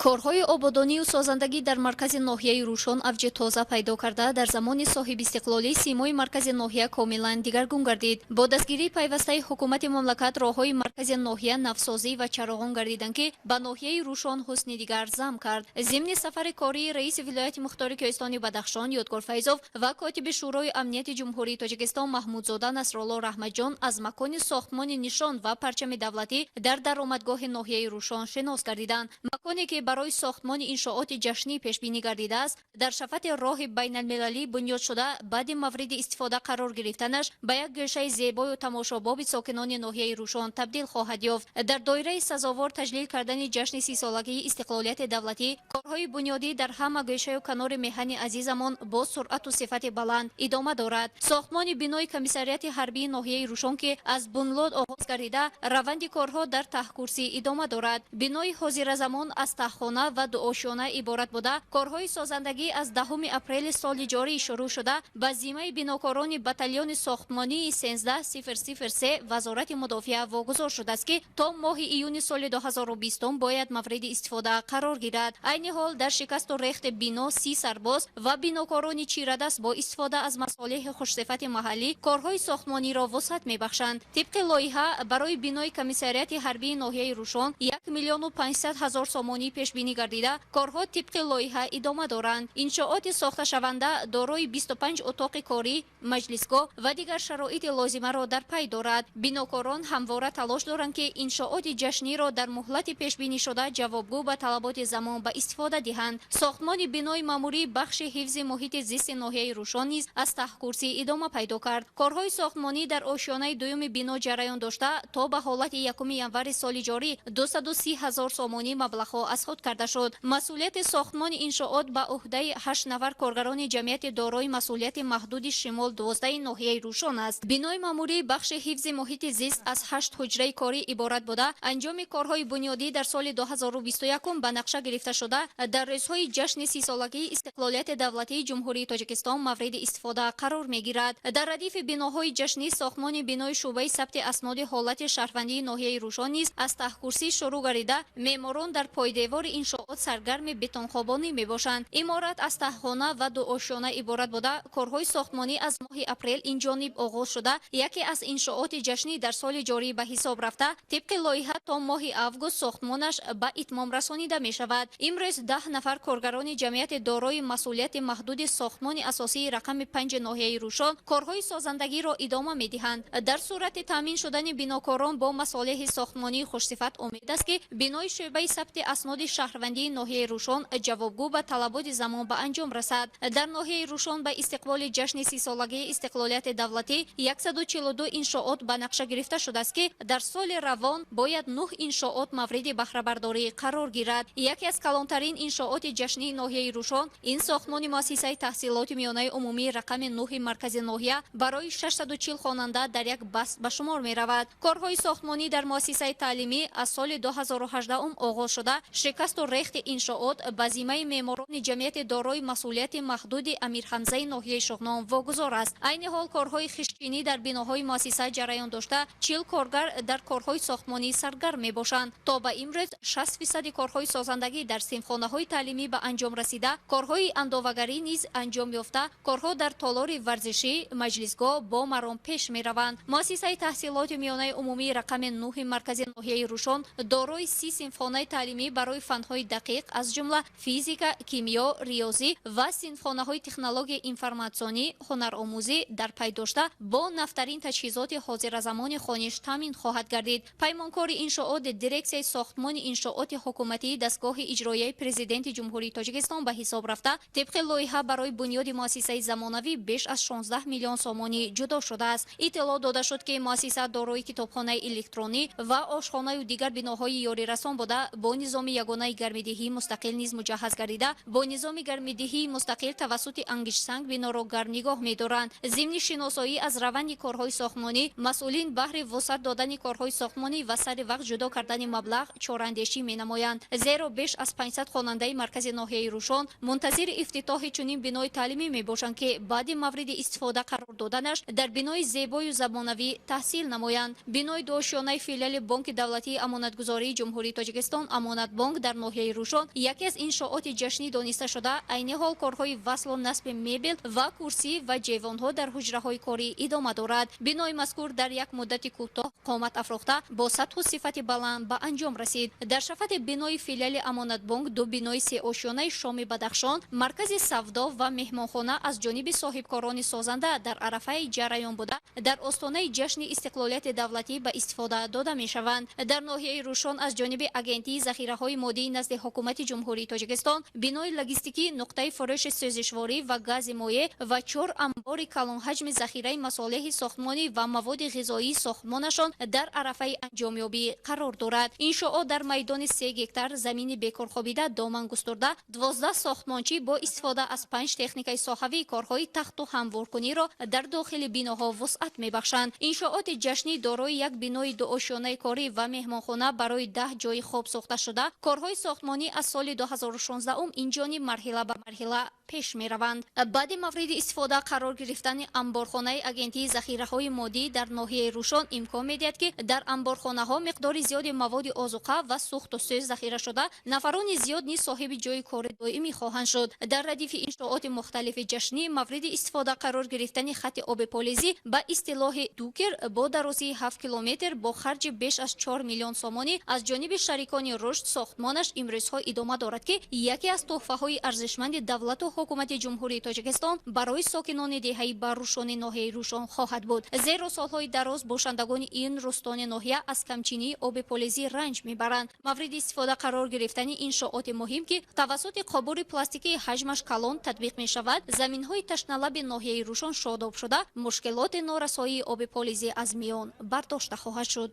Корҳои ободонию созандагӣ дар маркази ноҳияи Рӯшон авҷи тоза пайдо карда, дар замони соҳибистиқлолӣ симои маркази ноҳия комилан дигаргун гардид. Бо дастгирии пайвастаи ҳукумати мамлакат роҳҳои маркази ноҳия навсозӣ ва чароғон гардиданд, ки ба ноҳияи Рӯшон ҳусни дигар зам кард. Зимни сафари кории раиси вилояти мухтори Кӯҳистони Бадахшон Ёдгор Файзов ва котиби Шӯрои амнияти Ҷумҳурии Тоҷикистон Маҳмудзода Насрулло Раҳматҷон аз макони сохтмони нишон ва парчами давлатӣ дар даромадгоҳи ноҳияи Рӯшон шинос гардиданд. Маконе ки барои сохтмони иншооти ҷашнӣ пешбинӣ гардидааст, дар шафати роҳи байналмилалӣ бунёд шуда, баъди мавриди истифода қарор гирифтанаш ба як гӯшаи зебою тамошобоби сокинони ноҳияи Рӯшон табдил хоҳад ёфт. Дар доираи сазовор таҷлил кардани ҷашни 30-солагии истиқлолияти давлатӣ, корҳои бунёдӣ дар ҳама гӯшаю канори меҳани азизамон бо суръату сифати баланд идома дорад. Сохтмони бинои комиссариати ҳарбии ноҳияи Рӯшон, ки аз бунлод оғоз гардида, раванди корҳо дар таҳкурсӣ идома дорад. Бинои ҳозиразамон аз таҳхона ва дуошёна иборат буда, корҳои созандагӣ аз 10 апрели соли ҷорӣ шурӯъ шуда, ба зиммаи бинокорони батальони сохтмонии 13003 Вазорати мудофиа вогузор шудааст, ки то моҳи июни соли 2020 бояд мавриди истифода қарор гирад. Айни ҳол дар шикасту рехти бино 30 сарбоз ва бинокорони чирадаст бо истифода аз масолеҳи хушсифати маҳаллӣ корҳои сохтмониро вусъат мебахшанд. Тибқи лоиҳа барои бинои комиссариати ҳарбии ноҳияи Рӯшон 1 500 000 сомонӣ пешбинӣ гардида, корҳо тибқи лоиҳа идома доранд. Иншооти сохташаванда дорои 25 утоқи корӣ, маҷлисгоҳ ва дигар шароити лозимаро дар пай дорад. Бинокорон ҳамвора талош доранд, ки иншооти ҷашниро дар муҳлати пешбинишуда ҷавобгӯ ба талаботи замон ба истифода диҳанд. Сохтмони бинои маъмурии бахши ҳифзи муҳити зисти ноҳияи Рӯшон низ аз таҳкурсӣ идома пайдо кард. Корҳои сохтмонӣ дар ошёнаи дуюми бино ҷараён дошта, то ба ҳолати 1 январи соли ҷорӣ 230 000 сомонӣ маблағҳо аз худ карда шуд. Масъулияти сохтмони иншоот ба ӯҳдаи 8 нафар коргарони ҷамъияти дорои масъулияти маҳдуди Шимол 12 ноҳияи Рӯшон аст. Бинои маъмурии бахши ҳифзи муҳити зист аз 8 ҳуҷраи корӣ иборат буда, анҷоми корҳои бунёдӣ дар соли 2021 ба нақша гирифта шуда, дар рӯзҳои ҷашни 30-солагии истиқлолияти давлатии Ҷумҳурии Тоҷикистон мавриди истифода қарор мегирад. Дар радифи биноҳои ҷашнӣ сохтмони бинои шӯъбаи сабти асноди ҳолати шаҳрвандии ноҳияи Рӯшон низ аз таҳкурсӣ шурӯъ гардида, меъморон дар пойдевори иншоот саргарми бетонхобонӣ мебошанд. Иморат аз таҳхона ва дуошёна иборат буда, корҳои сохтмонӣ аз моҳи апрел инҷониб оғоз шуда, яке аз иншооти ҷашнӣ дар соли ҷорӣ ба ҳисоб рафта, тибқи лоиҳа то моҳи август сохтмонаш ба итмом расонида мешавад. Имрӯз 10 нафар коргарони ҷамъияти дорои масъулияти маҳдуди сохтмони асосии рақами 5 ноҳияи Рӯшон корҳои созандагиро идома медиҳанд. Дар сурати таъмин шудани бинокорон бо масолеҳи сохтмонии хушсифат умед аст, ки бинои шӯъбаи сабти асноди шаҳрвандии ноҳияи Рӯшон ҷавобгӯ ба талаботи замон ба анҷом расад. Дар ноҳияи Рӯшон ба истиқболи ҷашни 30-солагии истиқлолияти давлатӣ 142 иншоот ба нақша гирифта шудааст, ки дар соли равон бояд 9 иншоот мавриди баҳрабардорӣ қарор гирад. Яке аз калонтарин иншооти ҷашнии ноҳияи Рӯшон ин сохтмони муассисаи таҳсилоти миёнаи умумии рақами 9 маркази ноҳия барои 640 хонанда дар як баст ба шумор меравад. Корҳои сохтмонӣ дар муассисаи таълимӣ аз соли 2018 оғоз шуда, шикасту рехти иншоот ба зиммаи меъморони ҷамъияти дорои масъулияти маҳдуди Амирҳамзаи ноҳияи Шуғнон вогузор аст. Айни ҳол корҳои хиштчинӣ дар биноҳои муассиса ҷараён дошта, 40 коргар дар корҳои сохтмонӣ саргарм мебошанд. То ба имрӯз 60% корҳои созандагӣ дар синфхонаҳои таълимӣ ба анҷом расида, корҳои андовагарӣ низ анҷом ёфта, корҳо дар толори варзишӣ, маҷлисгоҳ бо маром пеш мераванд. Муассисаи таҳсилоти миёнаи умумии рақами 9 маркази ноҳияи Рӯшон дорои 30 синфхонаи таълимӣ барои фанҳои дақиқ, аз ҷумла физика, кимиё, риёзӣ ва синфхонаҳои технологияи информатсионӣ, ҳунаромӯзӣ дар пай дошта, бо нафтарин таҷҳизоти ҳозиразамони хониш таъмин хоҳад гардид. Паймонкори иншоот дирексияи сохтмони иншооти ҳукуматии дастгоҳи иҷроияи Президенти Ҷумҳурии Тоҷикистон ба ҳисоб рафта, тибқи лоиҳа барои бунёди муассисаи замонавӣ беш аз 16 миллион сомонӣ ҷудо шудааст. Иттилоъ дода шуд, ки муассиса дорои китобхонаи электронӣ ва ошхонаю дигар биноҳои ёрирасон буда, бо низоми ягонаи гармидиҳии мустақил низ муҷаҳҳаз гардида, бо низоми гармидиҳии мустақил тавассути ангиштсанг биноро гарм нигоҳ медоранд. Зимни шиносоӣ аз раванди корҳои сохтмонӣ, масъулин баҳри вусъат додани корҳои сохтмонӣ ва сари вақт ҷудо кардани маблағ чораандешӣ менамоянд. Зеро беш аз 500 хонандаи маркази ноҳияи Рӯшон мунтазири ифтитоҳи чунин бинои таълимӣ мебошанд, ки баъди мавриди истифода қарор доданаш дар бинои зебою замонавӣ таҳсил намоянд. Бинои дуошёнаи филиали Бонки давлатии амонатгузории Ҷумҳурии Тоҷикистон Амонатбонк дар дар ноҳияи Рушон яке аз иншооти ҷашнӣ дониста шуда, айни ҳол корҳои васлу насби мебел ва курсӣ ва ҷевонҳо дар ҳуҷраҳои корӣ идома дорад. Бинои мазкур дар як муддати кӯтоҳ қомат афрохта бо сатҳу сифати баланд ба анҷом расид. Дар шафати бинои филиали Амонатбонк ду бинои сеошёнаи Шоми Бадахшон, маркази савдо ва меҳмонхона аз ҷониби соҳибкорони созанда дар арафаи ҷараён буда, дар остонаи ҷашни истиқлолияти давлатӣ ба истифода дода мешаванд. Дар ноҳияи Рушон аз ҷониби Агентии захираҳои моддии назди Ҳукумати Ҷумҳурии Тоҷикистон бинои логистикӣ, нуқтаи фурӯши сӯзишворӣ ва гази моеъ ва чор амбори калонҳаҷми захираи масолеҳи сохтмонӣ ва маводи ғизоии сохтмонашон дар арафаи анҷомёбӣ қарор дорад. Иншоот дар майдони 3 гектар замини бекорхобида доман густурда, 12 сохтмончӣ бо истифода аз 5 техникаи соҳавӣ корҳои тахту ҳамворкуниро дар дохили биноҳо вусъат мебахшанд. Иншооти ҷашнӣ дорои як бинои дуошёнаи корӣ ва меҳмонхона барои 10 ҷои хоб сохта шуда, корҳои сохтмонӣ аз соли 2016 инҷониб марҳила ба марҳила пеш мераванд. Баъди мавриди истифода қарор гирифтани амборхонаи Агентии захираҳои моддӣ дар ноҳияи Рушон имкон медиҳад, ки дар амборхонаҳо миқдори зиёди маводи озуқа ва сӯхту сӯз захира шуда, нафарони зиёд низ соҳиби ҷои кори доимӣ хоҳанд шуд. Дар радифи иншооти мухталифи ҷашнӣ мавриди истифода қарор гирифтани хати оби полизӣ ба истилоҳи дукер бо дарозии 7 километр бо харҷи беш аз 4 миллион сомонӣ аз ҷониби шарикони рушд сохтмонаш имрӯзҳо идома дорад, ки яке аз тӯҳфаҳои арзишманди давлату ҳукумати Ҷумҳурии Тоҷикистон барои сокинони деҳаи Баррушони ноҳияи Рушон хоҳад буд. Зеро солҳои дароз бошандагони ин рустони ноҳия аз камчинии оби полизӣ ранҷ мебаранд. Мавриди истифода қарор гирифтани иншооти муҳим, ки тавассути қобури пластикии ҳаҷмаш калон татбиқ мешавад, заминҳои ташналаби ноҳияи Рушон шодоб шуда, мушкилоти норасоии оби полизӣ аз миён бардошта хоҳад шуд.